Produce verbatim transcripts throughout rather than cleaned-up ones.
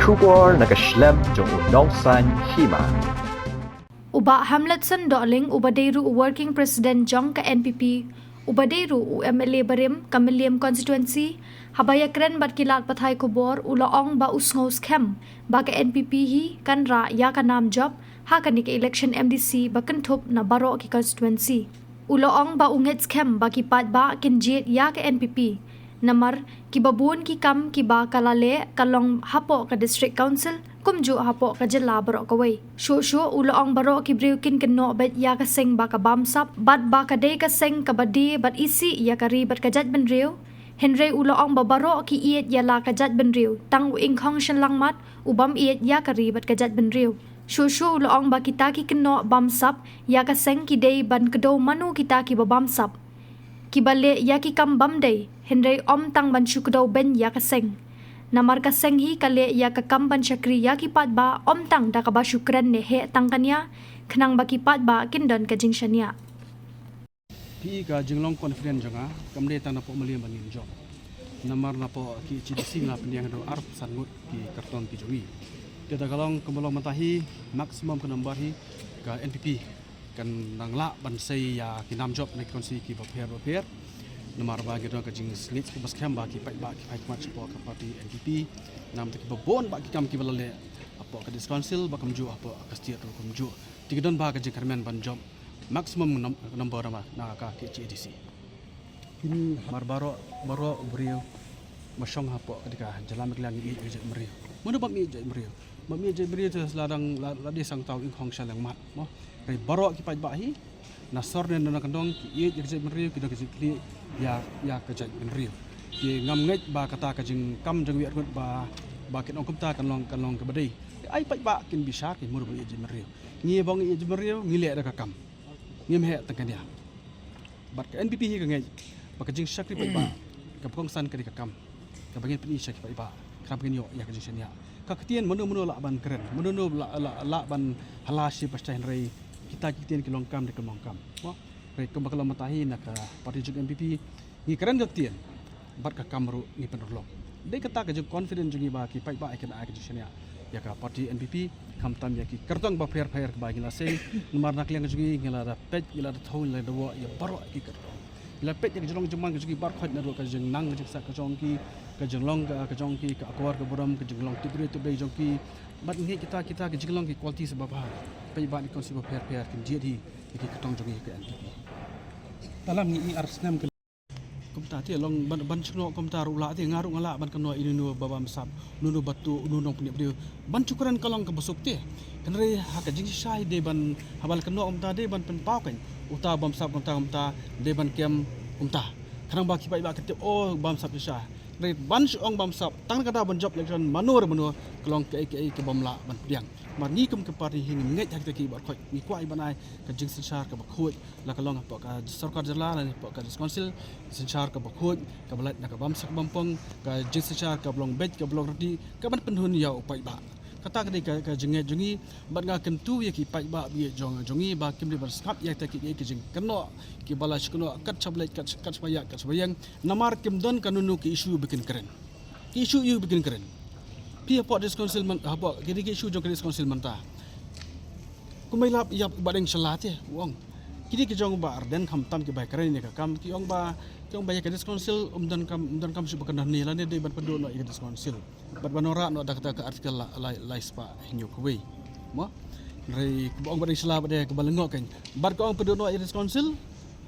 Khubor na ka shlem jong u nongsaiñ hima. U Bah Hamletson Dohling, uba dei ruh u Working President jong ka N P P, uba dei ruh u M L A barim ka Mylliem Constituency, haba ïakren bad ki lad pathai khubor, u la ong ba u sngew skhem ba ka N P P hi kan rah ïa ka nam jop ha kane ka election M D C ba kynthup na baroh ki constituency. U la ong ba u ngeit skhem ba ki paidbah kin jied ïa ka N P P. Namar kiba bun ki kam kiba ka la leh ka long hapoh ka District Council, kumjuh hapoh ka jylla baroh kawei. Shuh shuh u la ong baroh ki briew kin kynnoh beit ïa ka seng ba ka bamsap, bad ba ka dei ka seng kaba die bad isih ïa ka ri bad ka jaitbynriew. Hynrei u la ong ba baroh ki ïeit ïa la ka jaitbynriew, tang u Ingkhong Shyllangmat u bym ïeit ïa ka ri bad ka jaitbynriew. Shuh shuh u la ong ba kita ki kynnoh bamsap ïa ka seng ki dei ban kdew mano kita kiba bamsap, kiba leh ïa ki kam bym dei, hynrei ym tang ban shu kdew beiñ ïa ka seng. Namar ka seng hi ka leh ïa ka kam ban shakri ïa ki paidbah, ym tang da kaba shu kren ne heh tang ka nia, khnang ba ki paidbah kin don ka jingshaniah. Phi, ka jinglong confident jong nga kam dei tang napoh Mylliem ba ngin jop. Namar napoh K H A D C nga pynïeng haduh arphew san ngut ki kyrtong ki jong ngi. Te da ka long, kumba long mynta hi, maximum ka number hi ka N P P kan nang lah ban sei ïa ki nam jop na ki constituency kiba pher ba pher. Namar ba ngi don ka jingsngewthuh kaba skhem ba ki paidbah ki phai khmat shapoh ka party N P P. Namar kiba bun bah ki kam kiba la leh hapoh ka District Council bad kumjuh hapoh ka state ruh kumjuh. Te ki don bah ka jingkyrmen ban jop maximum num-, number na, na ka K H A D C. Mar baroh, baroh u briew ba shong hapoh ka dei ka jylla Meghalaya ngi ïeit ïa jaitbynriew. Mano bym ïeit ïa jaitbynriew? Bym ïeit ïa jaitbynriew te la dang la, la dei sangta u Ingkhong Shyllangmat, mo. Hynrei baroh ki paidbah hi na sor ne na kyndong ki ïeit ïa ka jaitbynriew, ki don ka jingkyrkhu ïa, ïa ka jaitbynriew. Te ngam ngeit ba kata ka jingkam jong u Wiar Ngut ba, ba kin ong kumta kan long, kan long kaba dei. Ai paidbah kin bishar ki, mano ba ïeit ïa jaitbynriew. Ngi ba ngi ïeit ïa jaitbynriew ngi leh da ka kam. Ngim heh tang ka nia. Bad ka N P P hi ka ngeit ba ka jingshakri paidbah kaba kongsan ka dei ka kam kaba ngin pyni sha ki paidbah, khnang ba ngin ïoh ïa ka jingshaniah. Ka ktien mano mano lah ban kren, mano mano lah, lah, lah ban hala shi pasta, hynrei kita ki ktien ki long kam, dei ki long kam. Mo? Hynrei kumba ka long mynta hi na ka party jong N P P, ngi kren ka ktien bad ka kam ruh ngi pynurlong. Dei kata ka jingconfident jong ngi ba ki paidbah kin ai ka jingshaniah ïa ka party N P P, khamtam ïa ki kyrtong bapher bapher ba ngi la sei. Namar na ka liang jong ngi, ngi la da peit, ngi la da thew, ngi la da wad ïa baroh ki kyrtong. Ngi la peit ïa ka jinglong jingman ka jong ki baroh khoit, naduh ka jingnang ka jingsah ka jong ki, ka jinglong ka, ka jong ki, ka akor ka burom, ka jinglong tip briew tip Blei jong ki. Bad ngi kita, kita ka jinglong ki qualities babha. Paidbah na ki constituency bapher bapher kin jied hi ïa ki kyrtong jong ngi ka N P P. Talam ngi i ar snem ka Kumta te long ban, ban shu kynnoh kumta ruh lah te, nga ruh nga lah ban kynnoh ïa uno uno ba bamsap, uno uno ba tuh, uno uno nongpynïap briew. Ban shu kren ka long kaba suk te. Hynrei ha ka jingshisha hi dei ban, haba la kynnoh kumta dei ban pynpaw kein. Uta bamsap kumta kumta, dei ban kem kumta. Khnang ba ki paidbah kin tip, oh, bamsap shisha. Hynrei ban shu ong bamsap tang kata ban jop election mano re mano, ka long kaei kaei ka bym lah ban pdiang. Namar ngi kum ka party hi ngim ngeit ha kita ki baroh khoit, ngi kwah ban ai ka jingsynshar kaba khuid, la ka long hapoh ka sorkar jylla lane hapoh ka District Council, synshar kaba khuid, kaba lait na ka bamsap bamsap, ka jingsynshar kaba long beit, kaba long riti, kaban pynhun ïa u paidbah. Kata ka dei ka, ka jingngeit jong ngi, bad nga kyntu ïa ki paidbah ba ïeit jong, jong ngi ba kim dei ban sngap ïa kita ki, ki jingkynnoh kiba la shu kynnoh kat shaba leit, kat, kat shaba ïaid, kat shaba ïeng. Namar kim don kano kano ka issue ba kin kren. Ki issue ïa ba kin kren. Phi, hapoh District Council man, hapoh ki dei ki issue jong ka District Council mynta. Kumba ïalap ïa Bah Deng Shylla te, u ong. Ki dei ki jong Bah Ardent khamtam kiba kren ïa ka kam, ki ong ba, ki ong ba ïa ka District Council ym don kam, ym don kam shuh ba kan don ne lane dei ban pynduh noh ïa ka District Council. Bad ban wanrah noh da kata ka article la, la, lai spah hynñiew kawei. Mo? Hynrei kaba ong Bah Deng Shylla ba dei kaba lyngngoh kein. Bad ka ong pynduh noh ïa ka District Council,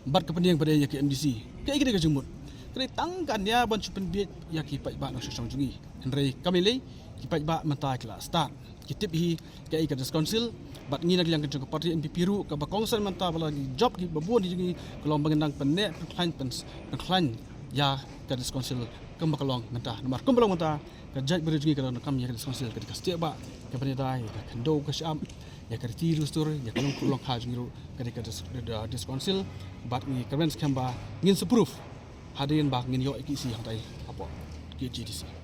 bad ka pynïeng pat ïa ka M D C. Kaei ka dei ka jingmut? Ka dei tang ka nia ban shu pynbieit ïa ki paidbah nongshong shnong jong ngi. Hynrei kam lei, ki paidbah mynta ki la stad. Ki tip hi kaei ka District Council, bad ngi na ka liang ka jong ka party N P P ruh, kaba kongsan mynta ba la ngi jop kiba bun hi jong ngi, ka long ba ngin nang pynneh pynkhlaiñ, pyn, pynkhlaiñ ïa ka District Council kumba ka long mynta. Namar kumba long mynta, ka jaitbynriew jong ngi ka donkam ïa ka District Council, ka dei ka stieh bah, ka bynta ïa ka khyndew ka shyiap, ïa ka riti dustur, ïa ka longkhuh longkha jong ngi ruh, ka dei ka dis-, District Council, bad ngi kyrmen skhem ba ngin sngewthuh hadien ba ngin ïoh ïa ka E C hangtai hapoh K H A D C.